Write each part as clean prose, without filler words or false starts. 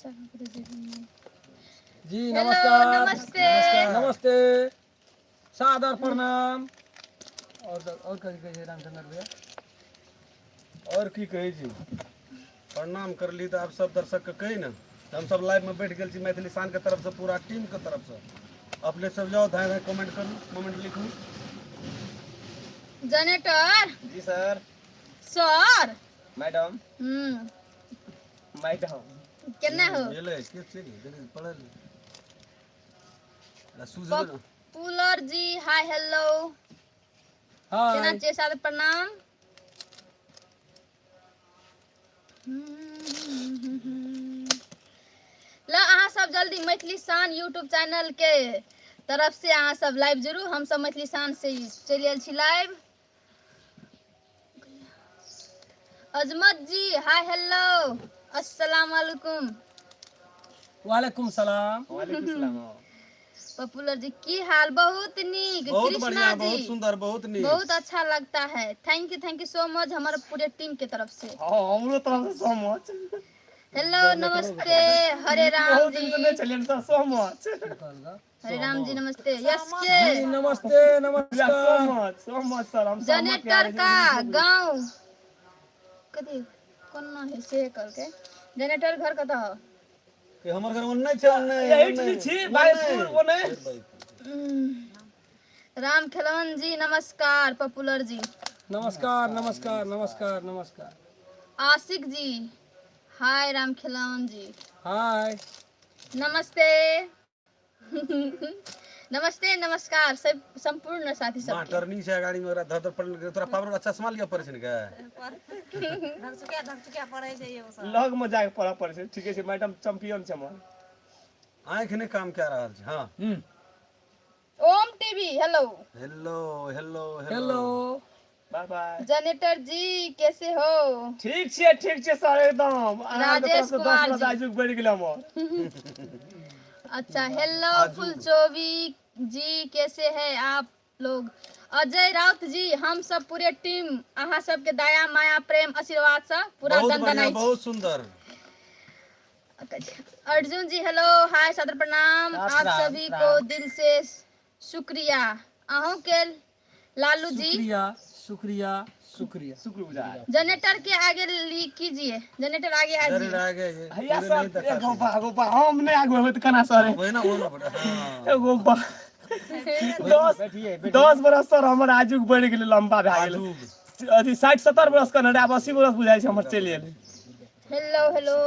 जी hello नमस्कार। नमस्ते। नमस्ते, सादर प्रणाम। और कथी कहै छै रामचंद्र भैया? और की कहै छी, प्रणाम करली तऽ आब सब दर्शक के कही ने। हम सब लाइव में बैठ गेल छी मैथिली शान के तरफ से, पूरा टीम के तरफ से। अपने सब जाओ, धाय धाय कमेंट करू, कमेंट लिखू। जनरेटर जी सर। सर। मैडम। मैडम। केना हो? गेलै के छै ने, देखै पढ़ल सूझ। पॉपुलर जी, हाय हेलो। केना हाय। छियै? सादर प्रणाम। ल अहाँ सब जल्दी मैथिली शान यूट्यूब चैनल के तरफ से अहाँ सब लाइव जुड़ू। हम सब मैथिली शान से चलि आयल छी लाइव। अजमत जी, हाय हेलो, अस्सलाम वालेकुम। वालेकुम सलाम। वालेकुम सलाम। पॉपुलर जी, की हाल? बहुत नीक। बहुत कृष्णा बढ़िया, बहुत जी, सुंदर, बहुत नीक। बहुत अच्छा लगता है। Thank you, thank you so much हमारे पूरे टीम के तरफ से। हाँ, हमरो तरफ से सो मच। हेलो, नमस्ते हरे राम बहुत दिन से जी। नहीं चलिए सर, सो मच। हरे राम जी, नमस्ते। यस के जी नमस्ते। सो नमस्कार। मच, सो मच सर, हम जनरेटर का गांव कथी कोना है से करके, जनरेटर घर कतऽ हो? कि हमर घर ओन्ने छै, ओन्ने। एहि छी भाईपुर ओने। राम खेलवन जी, नमस्कार। पॉपुलर जी। नमस्कार, नमस्कार, नमस्कार, नमस्कार। आशिक जी, हाय। राम खेलवन जी। हाय। नमस्ते, नमस्ते, नमस्कार सब संपूर्ण साथी सबके। मास्टरनी छै गाड़ी में, ओकरा धर धर पड़ल, तोरा पावर वाला चश्मा लिअ पड़ै छै ने गे। धकचुकिया धकचुकिया पड़ै छै यौ सब। लग में जाके पढ़ऽ पड़ै छै। ठीके छै मैडम, चैंपियन छै हमर। आँखि नहि काम कए रहल छै, हँ। Om TV, hello. Hello, hello. Hello. Bye bye. Generator जी, कैसे हो? ठीक छियै, ठीक छियै सर, एकदम। अहाँके राजेश तरफ से 10 कुमार मिनट जी। आजुक बढ़ि गेल हमर। अच्छा, हेलो फुलचोबी जी, कैसे हैं आप लोग? अजय राउत जी, हम सब पूरे टीम अहाँ सबके दया माया प्रेम आशीर्वाद से पूरा बहुत बढ़िया। दनदनाइ छी। बहुत सुंदर। अर्जुन जी, हेलो, हाय, सादर प्रणाम। आप सभी को दिल से शुक्रिया। अहूँ के लालू जी। शुक्रिया, शुक्रिया, शुक्रिया। शुक्रगुजार। जनरेटर के आगे ली कीजिए, जनरेटर आगे आ जरे जाइए। आगे ये हैया पूरे सर। नहीं दिखाते। एगो बा, एगो बा, हम नहि आगू हेबै तऽ केना सर? वही ना, वो ना बड़ा, हाँ। एगो बा, 10 बरस सर हमर आजुक बढ़ि गेलै, लम्बा भए गेलै। आजुग। अथी 60 70 बरस के नहि, आब 80 बरस बुझाइ छै हमर चलि एलै। हेलो हेलो,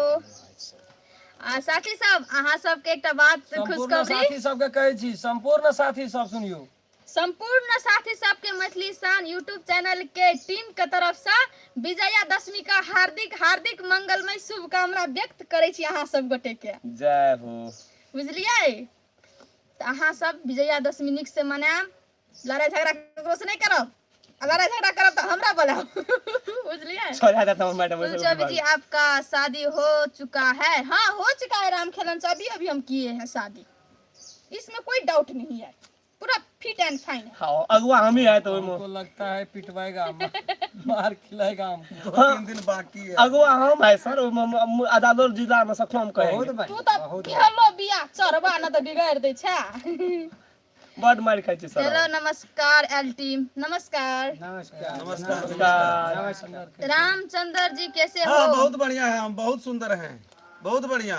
आ साथी सब, अहाँ सबके एकटा बात सम्पूर्ण खुशखबरी। साथी सबके कहै छी, सम्पूर्ण साथी सब सुनियौ। संपूर्ण साथी सबके मैथिली शान यूट्यूब चैनल के टीम के तरफ से विजयादशमी का हार्दिक हार्दिक मंगलमय शुभकामना व्यक्त करै छी अहाँ सब गोटे के। जय हो। बुझलियै? तऽ अहाँ सब विजयादशमी नीक से मनायब। लड़ाई झगड़ा ककरो से नहि करब आ लड़ाई झगड़ा करब तऽ हमरा बोलाब, बुझलियै? छोड़ा देता हूँ मैडम। वैसे फुलचौबी जी, आपका शादी हो चुका है? हाँ, हो चुका है राम खेलन से, अभी अभी हम किए हैं शादी, इसमें कोई डाउट नहीं है, पूरा फिट एंड फाइन है। हाँ, अगुआ हम ही है तो ओहिमे। हमको लगता है पिटवाएगा, मार खिलाएगा हमको। 2-3 दिन बाकी है। अगुआ हम है सर, ओहिमे अदालत जिला में सखो हम बहुत कहेंगे। बढ़िया। तू तऽ बहुत खेलो बियाह चढ़बा न तऽ बिगाड़ि दै छै। बड मारि खाइ छी सर। हेलो, नमस्कार एल टीम, नमस्कार। नमस्कार। नमस्कार। नमस्कार। नमस्कार। रामचंद्र जी, कैसे हो? हाँ, बहुत बढ़िया है, हम बहुत सुंदर हैं, बहुत बढ़िया।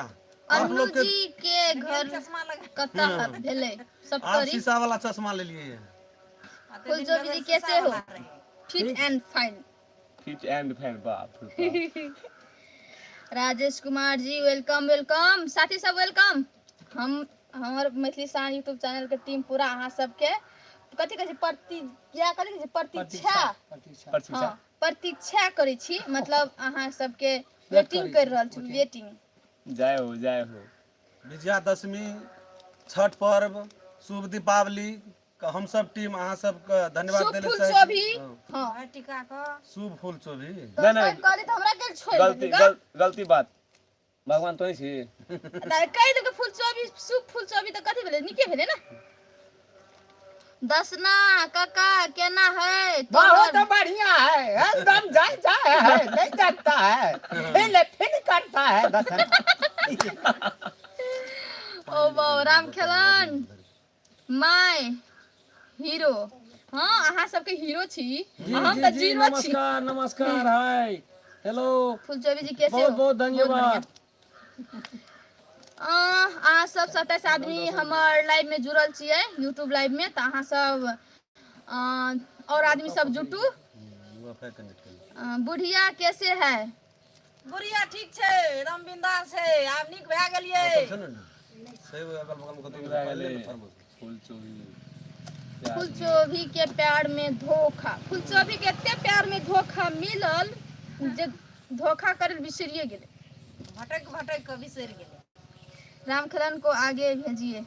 आप अनु लोग के जी के घर चश्मा लगा कतऽ भेलै? आप सप्तरी। शीशा वाला चश्मा ले लिए हैं। फुलचौबी जी, कैसे हो? Fit and fine. Fit and fine, बाप रे बाप। Rajesh Kumar ji, welcome, welcome. साथी सब welcome. हम हमर मैथिली शान यूट्यूब चैनल के टीम पूरा अहाँ सबके कथी कहै छै, प्रतिज्ञा, कथी कहै छै, प्रतीक्षा। प्रतीक्षा। प्रतीक्षा। हँ, प्रतीक्षा करै छी, मतलब अहाँ सबके वेटिंग करि रहल छी, वेटिंग। जय हो, जय हो। विजयादशमी, छठ पर्व, शुभ दीपावली के हम सब टीम अहाँ सबके धन्यवाद शुभ देले फूल चाहै चोभी। छी। हाँ। हँ। टीका के शुभ फूल चोभी। तो नहीं, नहीं। सब कहली तऽ हमरा के छोड़ि गलती देली गा? गलती बात, भगवान तो छी। तऽ कहि देलकै फूल चोभी, शुभ फूल चोभी, तऽ कथी भेलै? नीके भेलै ने। दसना काका, केना है? बहुत तोहर? बढ़िया है, एकदम जाय जाय है, नहीं जाता है, फिर फिर करता है दसना। ओ बौ राम खेलन my hero. हाँ, अहाँ सबके हीरो छी। जी, हम जी, तऽ जी, जीरो छी। नमस्कार नमस्कार, हाय हेलो। फुलचोभी जी कैसे बहुत हो? बहुत धन्यवाद। अहाँ सब 27 आदमी हमर लाइव में जुड़ल छियै यूट्यूब लाइव में, तऽ अहाँ सब और आदमी सब जुटू। वाईफाई कनेक्ट करू। बुढ़िया बुढ़िया कैसे है? बुढ़िया ठीक छै, एकदम बिंदास छै, आब नीक भए गेलियै। बोतल छै ने? सही, अगल बगल में कतौ पानि ले ने थर्मस। फुलचोभी। फुलचोभी के प्यार में धोखा, फुलचोभी के एते प्यार में धोखा मिलल जे धोखा कर बिसरिए गेलै। भटक भटक कऽ बिसरि गेलै। रामखलन को आगे भेजिए।